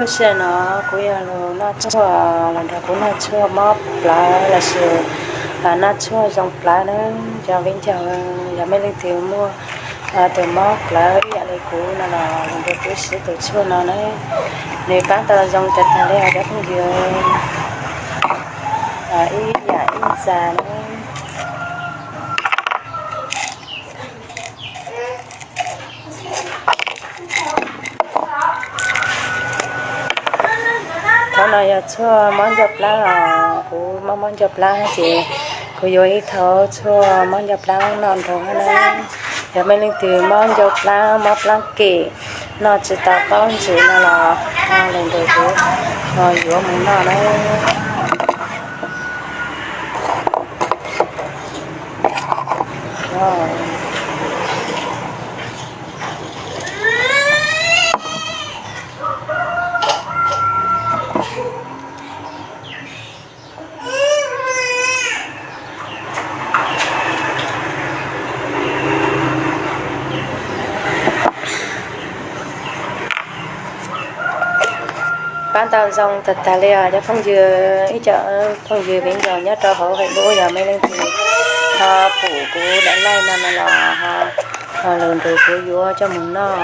Lub sij hawm no kuv yog los noj tshuaj, los nrog kuv noj tshuaj mob plawv lossis noj tshuaj zoo plawv na. Cov viv ncaus, yog mej leej twg muaj tus mob plawv ib yam li kuv no los los nrog kuv siv tus tshuaj no na. Nws pab tau zoo tag tag li os cov phooj ywg, ib yam ib txag na. Thaum no yog tshuaj mob ncauj plab os, kuv mob mob ncauj plab ces kuv yuav ib thau tshuaj mob ncauj plab noj nrog na. Yog mej leej twg mob ncauj plab mob plab kem, noj tsis tau qaub ntsws no los los nrog kuv yuav mus noj na. Pab tau zoo tag tag li os cov phooj ywg, ib co phooj ywg viv ncaus nyob rau hauv Facebook, yog mej leej twg ho pum kuv daim live no no los ho los nrog kuv yuav coj mus noj.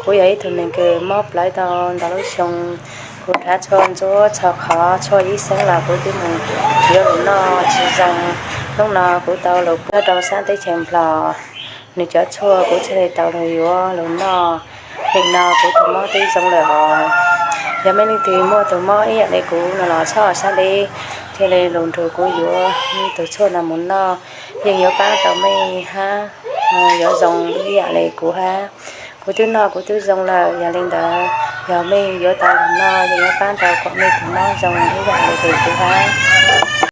Kuv yog ib tug neeg kws mob plawv tau ntau lub xyoo, kuv rhav tshuaj ntsuab txhua qhov, tshuaj ib xeeb los kuv twb mus yuav los noj tsis zoo. Hnub no kuv tau los nyob rau sab teb chaws Nplog, nws cov tshuaj kuv thiaj li tau los yuav los noj. Nim no kuv tus mob twb zoo lawm os. Yog mej leej twg muaj tus mob ib yam li kuv no los txhob sab deb, thiaj li los nrog kuv yuav tus tshuaj no mus noj, yeej yuav pab tau mej hab, yuav zoo ib yam li kuv hab. Kuv twb noj kuv twb zoo lawm, yog li ntawd yog mej yuav tau los noj yeej yuav pab tau kom mej tus mob zoo ib yam li kuv hab.